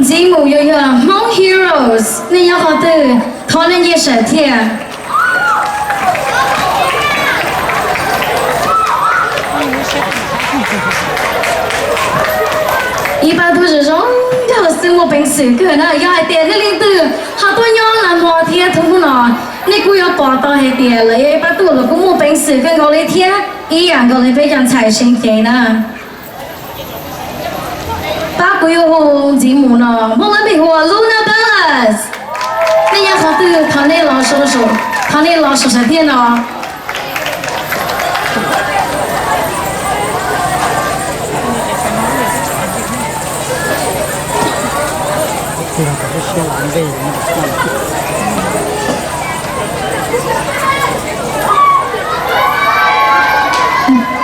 Ntxiv mus yuav yog Hmoob Heroes, nej nyob qhov twg, thov nej nce saum thiaj. Ib pab tub zoo zoo nkauj xwb, muaj peev xwm kawg na. Yog hais tias nej leej twg ho tuaj nyob Nag Hmo thiab thoob hnub no, nej kuj yuav pom tau hais tias lawv yog ib pab tub los kuj muaj peev xwm kawg nkaus li thiab ib yam nkaus li peb cov ntxhais seev cev na. Pab kuv yuav hu ntxiv mus no, Hmoob lub npe hu ua Luna Bellas. Nej nyob qhov twg, thov nej los saum, thov nej los saum saum thiaj no.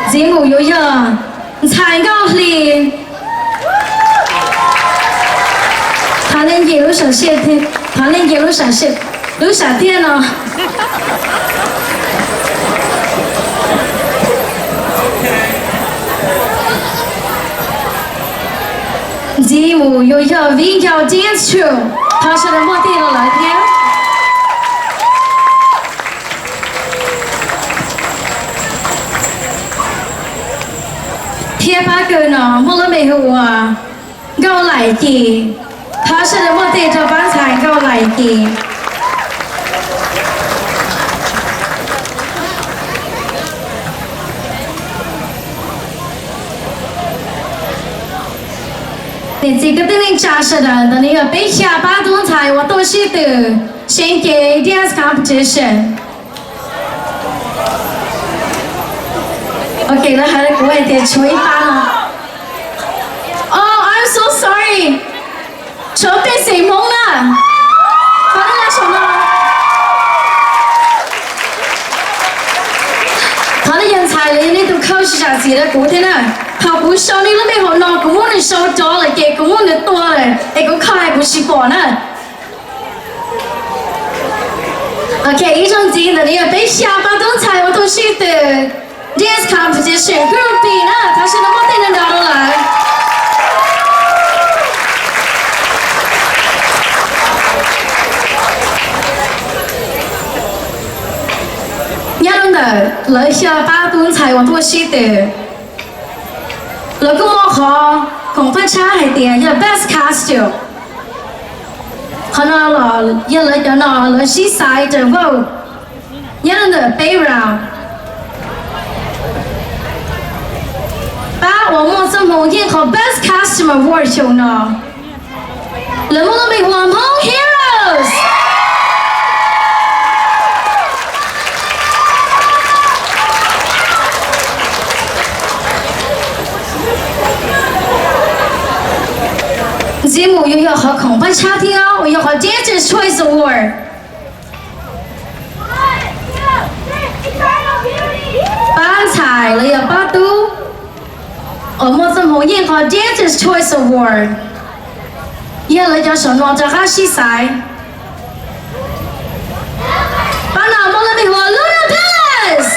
Ntxiv mus yuav yog ntxhais Nkauj Hli. Thov nej nce lub sam, thov nej nce lub sam, lub sam thiaj no. Ntxiv mus yuav yog Viv Ncaus Dance Troupe, thov sawv daws muab tej rau lawv thiab. Thiab pab kawg no muaj lub npe hu ua Nkauj Laim Cis, thov sawv daws muab tej rau pab ntxhais Nkauj Laim Cis. Niam txiv kwv tij neej tsa sawv daws, ntawm no yog peb xya pab tub ntxhais uas tuaj sib tw seev cev dance competition. Ok, lawv hais rau kuv hais tias tshuav ib pab no. Oh, I'm so sorry. Tshuav pej xeem Hmoob na. Thov nej los saum no. Thov nej cov ntxhais los yog nej tus khaub tsis zam txim rau kuv thiab na. Thaum kuv sau nej lub npe hauv no, kuv muab nws sau rov lawm ces kuv muab nws tua lawm es kuv kho hais kuv tsis pom na. Ok, ib zaug ntxiv, ntawm no yog peb xya pab tub ntxhais uas tuaj sib tw dance competition group B na, thov sawv daws muab tej no rau lawv. Nyob rau ntawm lawv xya pab tub ntxhais uas tuaj sib tw, lawv kuj muaj qhov khoom paj tshab hais tias yog best costume. Qhov no los yog lawv cov no lawv sib xaiv raws vote nyob rau ntawm peb round. Pab uas muaj txoj hmoo yeej qhov best costume award xyoo no, lawv muaj lub npe hu ua Hmoob Heroes. Ntxiv mus yuav yog qhov khoom paj tshab thib ob uas yog qhov Dancer's Choice Award. Pab ntxhais los yog pab tub uas muaj txoj hmoo yeej qhov Dancer's Choice Award, yog lawv cov saum no rov qab sib xaiv. Pab no muaj lub npe hu ua Luna Palace.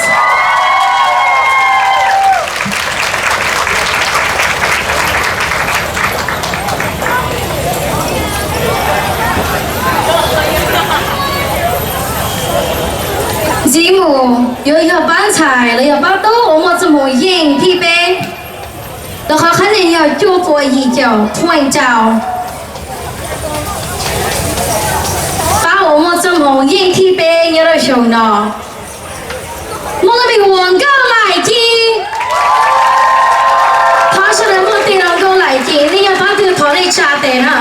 Ntxiv mus yuav yog pab ntxhais los yog pab tub uas muaj txoj hmoo yeej thib peb, lawv qhov khab niam yog cuaj puas yim caum point rau. Pab uas muaj txoj hmoo yeej thib peb nyob rau xyoo no muaj lub npe hu ua Nkauj Laim Ci. Thov sawv daws muab tej rau Nkauj Laim Ci, nej yog pab twg thov nej tsa tes na.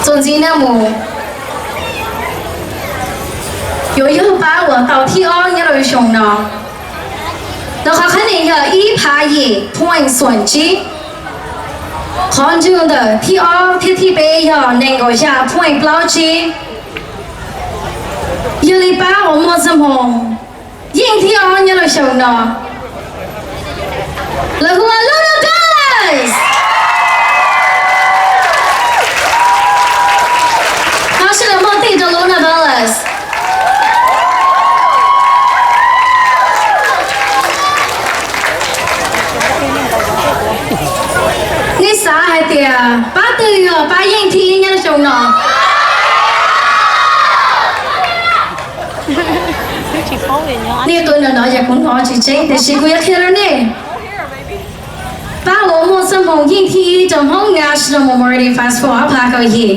Txuas ntxiv no mus yuav yog pab uas tau thib ob nyob rau xyoo no. Lawv qhov khab niam yog ib phav yim point xoom tsib. Qhov ntswg ntawm thib ob thiab thib peb yog nees nkaum xya point plaub tsib. Yog li pab uas muaj txoj hmoo yeej thib ob nyob rau xyoo no, lawv hu ua Luna Palace. Thov sawv daws muab tej rau Luna Palace. Pab yeej thib ib nyob xyoo no. Nej qw no no yog kuv hnov tsis tseeb, tiam sis kuv yuav qhia rau nej. Pab uas muaj txoj hmoo yeej thib ib rau Hmoob National Memorial Day Festival ob phav kaum yim,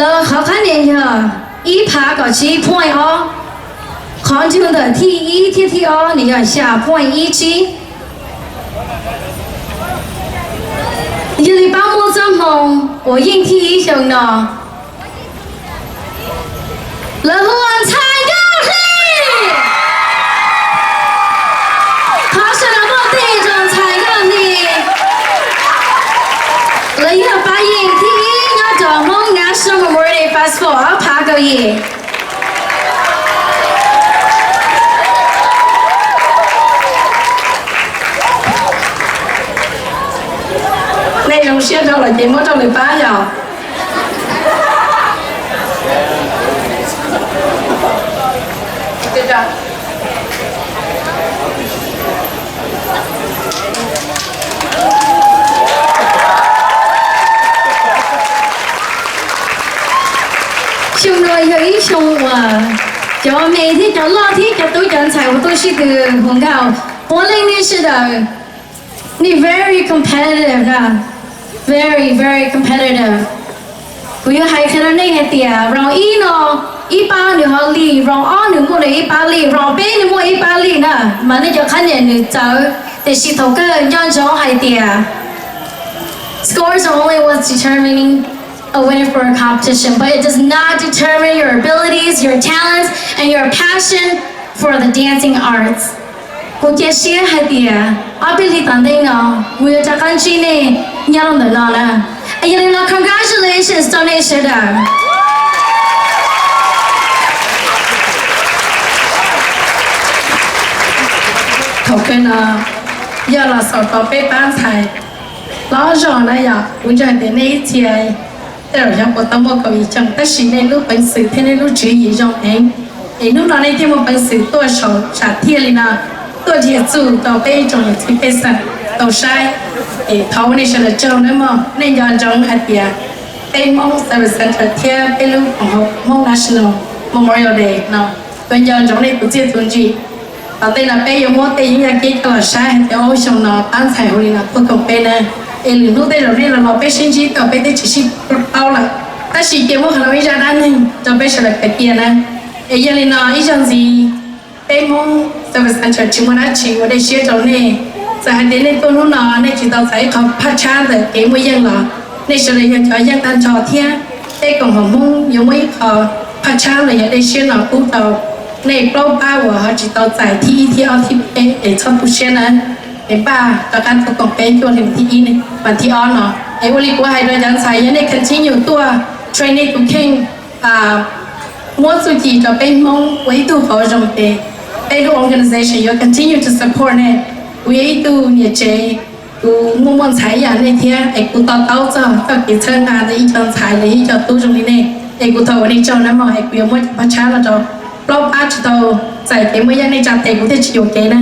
lawv qhov qab nias yog ib phav kaum tsib point ob, qhov nrug ntawm thib ib thiab thib ob nws yog xya point ib tsib. Yog li pab muaj txoj hmoo uas yeej thib ib xyoo no, lawv hu ua Ntxhais Nkauj Hli. Thov sawv daws npuaj tes rau Ntxhais Nkauj Hli. Lawv yog pab yeej thib ib nyob rau Hmoob National Memorial Day Festival ob phav kaum yim. Nej zoo siab dhau lawm ces muab rau lwm pab yom. Xyoo no yog ib xyoo uas cov me thiab cov loj thiab cov tub cov ntxhais uas tuaj sib tw hu nkauj, puav leej nej sawv daws nej very competitive na, very very competitive. Kuv yuav hais qhia rau nej hais tias round ib no ib pab nws ho lead, round ob nws muaj nws ib pab lead, round peb nws muaj ib pab lead na, mas nej cov qhab nias nws txawv, tiam sis thaum kawg nco ntsoov hais tias scores are only what's determining a winner for a competition, but it does not determine your abilities, your talents, and your passion for the dancing arts. Kuv cia siab hais tias ob peb hlis tom ntej no kuv yuav rov qab ntsib nej nyob ntawm no na. Es yog li no congratulations rau nej sawv daws. Thaum kawg no yog los xaus rau peb pab ntxhais hlob zog na yom, kuv ntseeg tias nej ib txhia tej zaum xyov puas tau muaj kaum yim xyoo, tab sis nej lub peev xwm thiab nej lub tswv yim zoo heev, es hnub no nej thiaj muaj peev xwm tuaj saum sam thiaj li no, tuaj dhia txuj rau peb ib tsoom niam txiv pej xeem tau saib. Es thov ua nej sawv daws tsaug nawb mog. Nej nco ntsoov hais tias peb Hmoob Service Center thiab peb lub koom haum Hmoob National Memorial Day no, kuv nco ntsoov nej tus txiaj tus ntsig. Tom ntej no peb yuav muab tej yeeb yaj kib coj los saib hais tias ub xyoo no pab ntxhais hu li no tuaj koom peb na, es lwm hnub tej zaum nej los los peb sib ntsib tau peb twb tsis sib paub lawm, tab sis cia muab qhov no ib zaj dab neeg rau peb sawv daws khaws cia na. Es yog li no ib zaug ntxiv, peb Hmoob Service Center tsis muaj dab tsi ua dej siab rau nej. Txawm hais tias nej tuaj hnub no nej tsis tau txais ib qho phaj tshab ntawm kev muaj yeej los nej sawv daws yog cov yeej tag nrho thiab peb koom haum Hmoob yuav muab ib qho phaj tshab los yog dej siab no pub rau nej plaub pab uas ho tsis tau txais thib ib thib ob thib peb es txhob tu siab na. Es npaj rov qab tuaj koom peb cuaj hli vas thib ib, vas thib ob no. Es ua li kuv hais rau cov ntxhais, yog nej continue tuaj train nej tus kheej, muab txuj ci rau peb Hmoob ua ib tug qauv zoo ces peb lub organization yuav continue to support nej. Kuv yog ib tug niam tsev, kuv muaj muaj ntxhais ib yam nej thiab es kuv to taub txog txoj kev txhawb nqa ntawm ib co ntxhais los yog ib co tub zoo li nej, es kuv thov ua nej tsaug nawb mog. Es kuv yuav muab cov phaj tshab no rau plaub pab tsis tau txais kev muaj yeej, nej tsa tes kuv thiaj tsis yuam kev na.